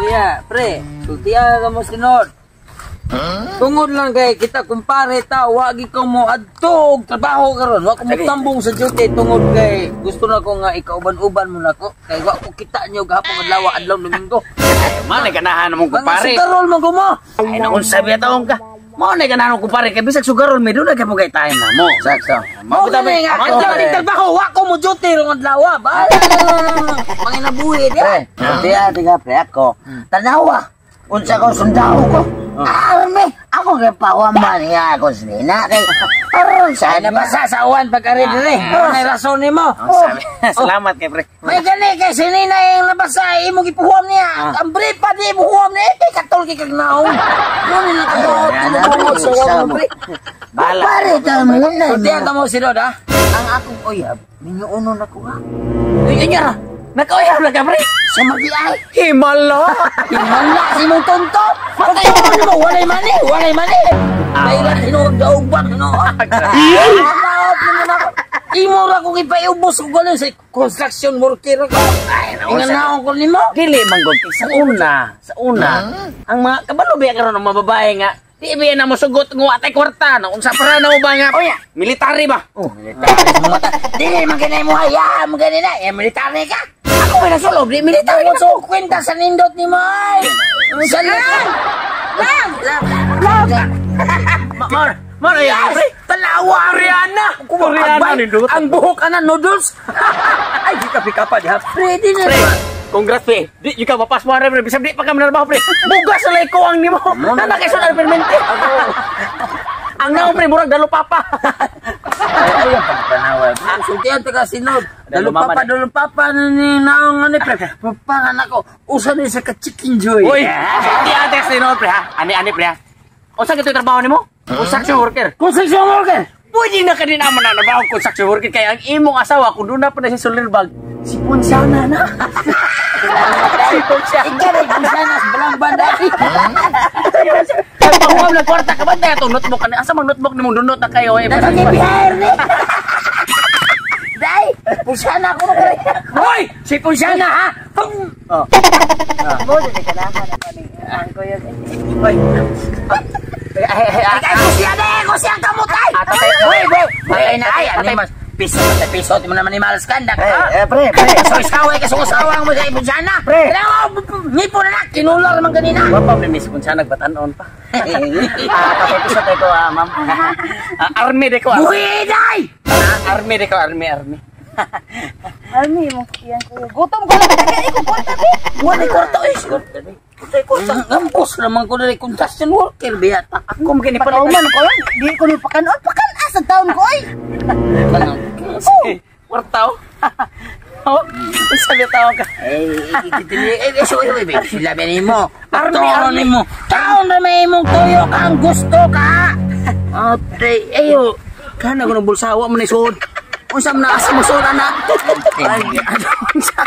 Diya, pre, sultihan ka mo sinod. Tungod lang kay kita kumpare ta, wagi ko mo adto og trabaho karon, wa ko mo tambong sa duty tungod kay gusto na ko nga ikauban-uban mo nako kay wa ko kita niyo gahapon adlaw, adlaw Domingo. Mao na ganahan mong Mga kumpare. sugarol man ko mo. Ay, naunsa biya taong ka. Mao na ganahan mong kumpare kay bisag sugarol may duna kay mo kay time na mo. Sakto. Mo gani nga Mao ako gani. ning trabaho, wa ko mo duty rong adlaw. Bahala na panginabuhi diya. Pre, sultihan tiga pre ako. Tanawa. Unsa ko sundao ko. Arme, ako kay pawaman nga ako sinina kay aron sa Ay nabasa sa uwan pag ari dire. Ano rason nimo? Oh, salamat kay pre. May gani kay sinina yung nabasa imo gipuhuam niya. Ang brief pa di ipuhuam niya kay katol kay kag naong. Mo ni nakabuot mo sa uwan pre. Bahala. Pare ta mo na. Sultihan ka mo sinod ha. Ang akong uyab, minyo-uno na ko ha. Uy, unya ra. Nakauyab na ka pre. Sa magiay. Himala. Himala si mong tonto. Patay mo mo, walay mani, walay mani. Bayra hinuog daubang no. Imo ra kong ipaiubos og galing sa construction worker ako. Ay, Ingan naong ko nimo. Dili man gud kay sa una ang mga kabalo biya karon ang mga babae nga di biya na mo sugot nga wa tay kwarta na unsa para na mo ba nga Oh, yeah. military ba? Oh, military sa mga mata. Dili man ganay mo hayaan mo ganay na. Eh, military ka. Ako may nasulob di military Tawag sa kwenta sa nindot ni mo ay. Sa lang! Lang! Lang! Lang! Mar mar ay Yes! Tanawa! Koreana! Koreana nindot. Ang buhok ana noodles. Ay, di ka pika pa diha. Pwede na. Pre, congrats pre. Di you ka mapas mo pre. Bisag di pa ka manarbaho pre. Bugas na ko ang nimo. Nana kay sun permente. Ang naong pre murag dalo papa. Ay, ang pagtanawa. Sultihan ta ka sinod. Dalo Dalo mama papa, na. Dalo papa na ni naong ano pre. Para nako. Usa ni sa ka chicken joy. Uy, di ate sinod pre ha. Ani ani pre ha. Unsa gito trabaho nimo? Construction worker. Construction worker. Pwede na ka din naman na trabaho construction worker kay ang imong asawa kung doon na pa na si Solirbag, si Ponsana na. Si Ponsana. Ikaw ay sana sa balang banday. Pagpahuam ng kwarta ka ba tayo itong notebook? Ano, asa mang notebook ni mong dunot na kayo? Eh, Nasa kibihar ni. Day, pusana ko na. Hoy! Si Ponsana ha! Pum! Oh. Mo di ka na ako ni ang kuya. Hoy! Ay, ay, ay, ay, Ay, kusiya na eh, kusiya ang kamutay. Ah, tatay. Hoy, hoy, patay na ay, Tatay. ano mas piso, patay piso, di mo naman ni malas kanda. Eh, pre, pre. So, isaway ka sa usawang mo sa ibunsana. Pre. Kaya mo, ngipo na na, kinular naman kanina. Wa pa ni Miss Ponsana nagbatanon pa. Ah, tatay piso tayo ko, ah, ma'am. Ah, army de ko. Ah. Buhi, day! Ah, army de ko, army, army. Army mo iyan kuya. Gutom ko lang kay ko kwarta be. Wala kwarta eh. Kwarta, kwarta. Ngampos naman ko na construction worker, biyata. Ako magini pa Pakauman ko lang. Di ko ni pakanon. Pakan asa taon ko ay. Kwarta oh. Oh, sabi tao ka. Eh, eh, so, eh, eh, sila ba nimo? Army, Taon army. nimo. Taon na may imong tuyo ka ang gusto ka. Ate, ayo. Kana ko ng bulsa wa man isuod. Unsa man asa mo suod ana? Ay, unsa?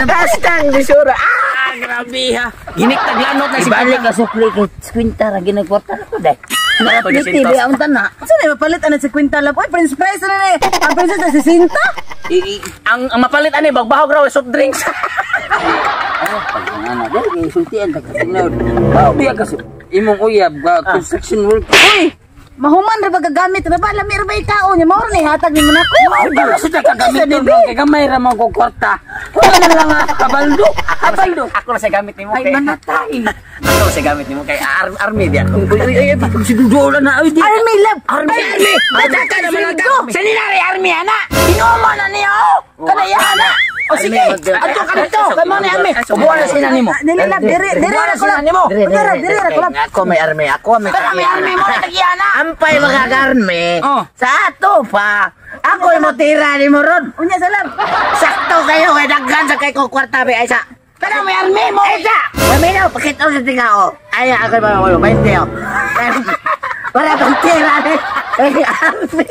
Basta ang bisura. Ah, grabe ha. Ginik taglanot na si Ibalik ka sukli kay kwinta ra ginagkwarta na ko day. Narapiti Pagkasintos. ba ang tana? Unsa na mapalit ana sa kwinta lab? Oy, Prince Price na ni. Ang princess na 60. Ang mapalit ani bagbahog raw soft drinks. Ano pag ana day kay sultian ta kasunod. Bao biya kasi imong uyab ga construction worker. Uy, mahuman ra ba gagamit ra ba lami ra ba ikaon niya mao ra ni hatag nimo nako. Mao ba sa kagamit nun kay gamay ra man ko kwarta. Wala na lang ah, kabaldo. Kabaldo. Ako na sa gamit nimo Ay kay. manatay. Ako na sa gamit nimo kay army di ako. Uy, uy, ay, pag si Dudola na, ay, di. Army lab. Army, army! Bata ka naman ang ka! Seminary army, ana! Inuman na niya, oh! Kanaya, ana! O sige, adto ka dito! Kamo ni army! Ubuan na sila nimo! Dili lab, diri diri Ubuan ra na ko sila lab. nimo! Diri ra, diri ra ko lab. Ako may army, ako may Kana may army mo na tagiya na! Ampay mga karme. Oh. Sa ato pa. Ako mo tira ni mo ron. Unya sa lab. Sakto kayo kay daghan sa kay ko kwarta be ay sa. Kana may army mo! Ay sa. Paminaw pakita sa tinga oh. Ay ako mga mga 20 oh. Para pang tira ni. Ay army.